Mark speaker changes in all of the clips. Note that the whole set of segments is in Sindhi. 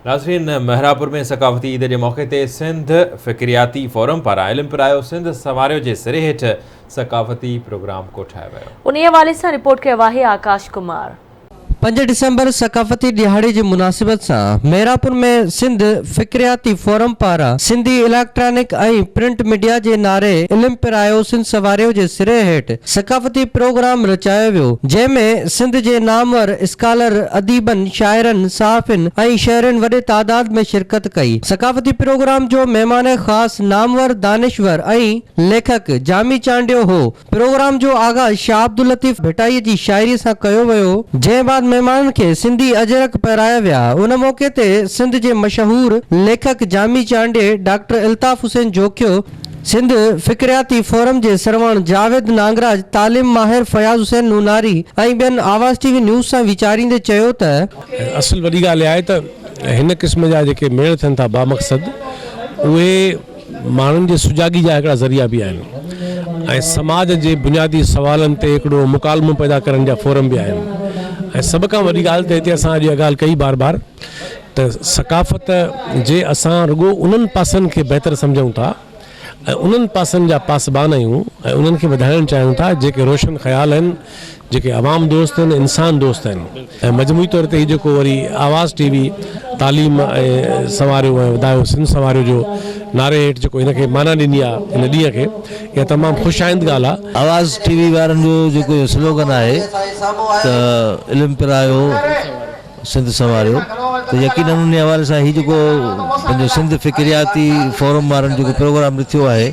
Speaker 1: ناظرين محرابپور ۾ ثقافتي عيد جي موقعي تي سنڌ فڪرياتي فورم پاران علم پرايو سنڌ سنواريو جي سري هيٺ ثقافتي پروگرام ڪوٺايو ويو.
Speaker 2: انهي حوالي سان رپورٽ ڪيو آهي آڪاش ڪمار.
Speaker 3: 5 ڊسمبر ثقافتي ڏهاڙي جي مناسبت سان ميرانپور ۾ سنڌ فڪرياتي فورم پاران سنڌي اليڪٽرانڪ ۽ پرنٽ ميڊيا جي نعري علم پرايو سنڌ سنواريو جي سري هيٺ ثقافتي پروگرام رچايو ويو جنهن ۾ سنڌ جي نامور اسڪالر، اديبن، شاعرن، صحافين ۽ شهرين وڏي تعداد ۾ شرڪت ڪئي. ثقافتي پروگرام جو مهمان خاص نامور دانشور ۽ ليکڪ جامي چانڊيو هو. پروگرام جو آغاز شاهه عبداللطيف ڀٽائيء جي شاعريء سان ڪيو ويو، جنهن بعد مهمانن کي سنڌي اجرڪ پهرايا ويا. ان موقعي تي سنڌ جي مشهور ليکڪ جامي چانڊيي، ڊاڪٽر الطاف حسين جوکيو، سنڌ فڪرياتي فورم جي سرواڻ جاويد نانگراج، تعليم ماهر فياض حسين نوناري ۽ ٻين آواز ٽي وي نيوز سان ويچاريندي چيو ته.
Speaker 4: اصل وڏي ڳالهه اها آهي ته هن قسم جا جيڪي ميڙ ٿين ٿا بامقصد اهي ماڻهن جي سجاڳي جا هڪڙا ذريعا به آهن ۽ سماج جي بنيادي سوالن تي هڪڙو مڪالمو پيدا ڪرڻ جا فورم به آهن ۽ سڀ کان وڏي ڳالهه ته هتي اسان اڄ اها ڳالهه ڪئي بار بار ته ثقافت جي اسان رڳو انهن پاسن کي بهتر سمجهون ٿا ۽ انهن پاسن جا پاسبان آهيون ۽ انهن کي وڌائڻ چاهيون ٿا جيڪي روشن خيال آهن، جيڪي عوام دوست آهن، انسان دوست آهن ۽ مجموعي طور تي هي جيڪو وري آواز ٽي وي تعليم ۽ سنواريو ۽ وڌايو سنڌ سنواريو جو نعري هيٺ جيڪو هن کي معنيٰ ڏني آهي هن ڏينهن کي اها تمام خوش آئند ڳالهه آهي.
Speaker 5: آواز ٽي وي وارن جو جيڪو اهو سلوگن آهي ته علم پرايو. سنڌ سنواريو ته يقينن انهي حوالي سان هي جيڪو پنهنجو سنڌ فڪرياتي فورم وارن جيڪو پروگرام رٿيو آهي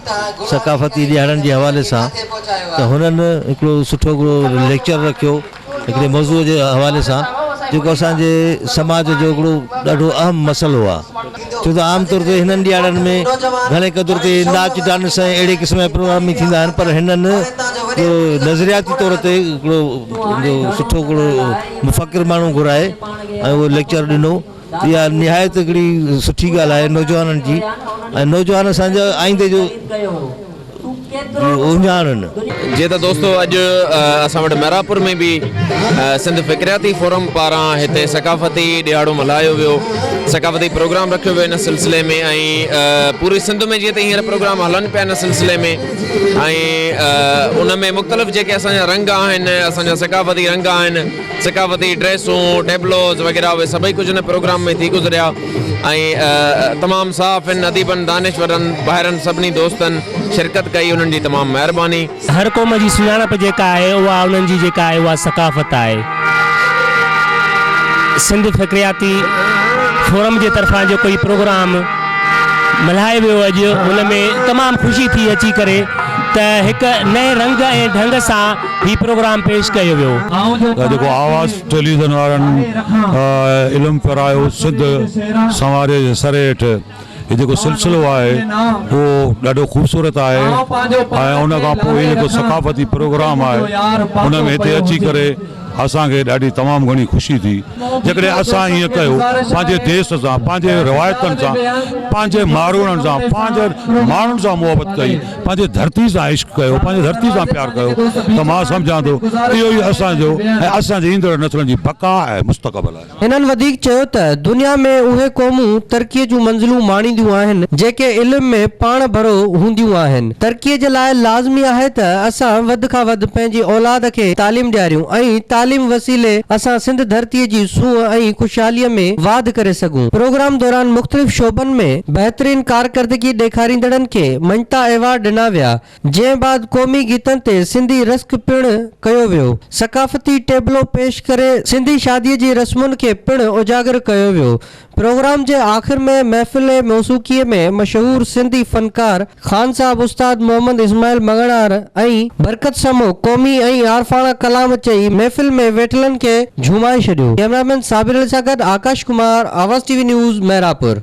Speaker 5: ثقافتي ڏهاڙن جي حوالي سان ته هنن هڪڙو سٺو هڪڙو ليڪچر رکيو هڪڙي موضوع جي حوالي سان جيڪو اسان جي سماج جو هڪڙو ڏاڍو اهم مسئلو آهي ڇو ته عام طور تي هنن ڏهاڙن ۾ گهڻي قدر تي ناچ ڊانس ۽ اهڙي قسم جا پروگرام ئي ٿيندا آهن پر هنن هڪڙو نظرياتي طور تي هڪڙو سٺو هڪڙو مفڪر ماڻهو گهرائي ۽ اهو ليڪچر ڏنو ته اها نهايت هڪڙي سٺي ڳالهه آهي نوجوانن جي ۽ نوجوان اسان جا آئيندي جو اهڃاڻ آهن.
Speaker 6: جيئن ته دوستو اڄ اسان وٽ محرابپور ۾ به سنڌ فڪرياتي فورم پاران هتي ثقافتي ڏهاڙو ملهايو ويو ثقافتي پروگرام رکيو ويو ان سلسلي ۾ ۽ پوري سنڌ ۾ جيئن ته هينئر پروگرام هلن پيا ان سلسلي ۾ ۽ ان ۾ مختلف جيڪي اسان جا رنگ آهن اسان جا ثقافتي رنگ آهن ثقافتي ڊريسون ٽيبلوز وغيره اهي سڀئي ڪجهه ان پروگرام ۾ ٿي گذريا ۽ تمام صحافين اديبن دانشورن ڀائرن سڀني دوستن شرڪت ڪئي انهن جي تمام مهرباني.
Speaker 7: هر قوم جي سڃاڻپ جيڪا آهي اها انهن جي جيڪا آهي اها ثقافت آهي. سنڌ فڪرياتي فورم جي طرفان جيڪو هي پروگرام ملهايو ويو اڄ ان ۾ تمام خوشي ٿي اچي ڪري ته هڪ نئين رنگ ۽ ڍنگ سان هي پروگرام پيش ڪيو ويو.
Speaker 8: ته جيڪو آواز ٽيليوزن وارن علم پرايو سنڌ سنواريو جي سري هيٺ هي جيڪو سلسلو آهي اهو ڏاڍو خوبصورت آهي ۽ ان کان پوء هي جيڪو ثقافتي پروگرام آهي ان ۾ هتي اچي ڪري اسان کي ڏاڍي تمام گهڻي خوشي ٿي جيڪڏهن اسان ائين ڪيو پنهنجي ديس سان پنهنجي روايتن سان پنهنجي ماروئڙن سان پنهنجي ماڻهن سان محبت ڪئي پنهنجي ڌرتي سان عشق ڪيو پنهنجي ڌرتي سان پيار ڪيو ته مان سمجهان ٿو اهو ئي اسان جو ۽ اسان جي ايندڙ نسلن جي بقا ۽ مستقبل آهي.
Speaker 3: هنن وڌيڪ چيو ته دنيا ۾ اهي قومون ترقي جون منزلون ماڻينديون آهن جيڪي علم ۾ پاڻ ڀرو هونديون آهن. ترقي جي لاء لازمي آهي ته اسان وڌ کان وڌ پنهنجي اولاد کي تعليم ڏياريون ۽ تعليم وسيلي اسان سنڌ ڌرتي جي سونهن ۽ خوشحالي ۾ واڌ ڪري سگهون. پروگرام دوران مختلف شعبن ۾ بهترين ڪارڪردگي ڏيکاريندڙن کي مڃتا ايوارڊ ڏنا ويا. جنهن بعد قومي گيتن تي سنڌي رقص پڻ ڪيو ويو. ثقافتي ٽيبلو پيش ڪري سنڌي شادي جي رسمن کي پڻ اجاگر ڪيو ويو. پروگرام جي آخر ۾ محفل موسيقي ۾ مشهور سنڌي فنڪار خان صاحب استاد محمد اسماعيل مڱڻهار ۽ برڪت سمو قومي ۽ عارفاڻا ڪلام چئي محفل ۾ ويٺلن کي جهومائي ڇڏيو. ڪئميرامين صابر علي سان گڏ آڪاش ڪمار، آواز ٽي وي نيوز، محرابپور.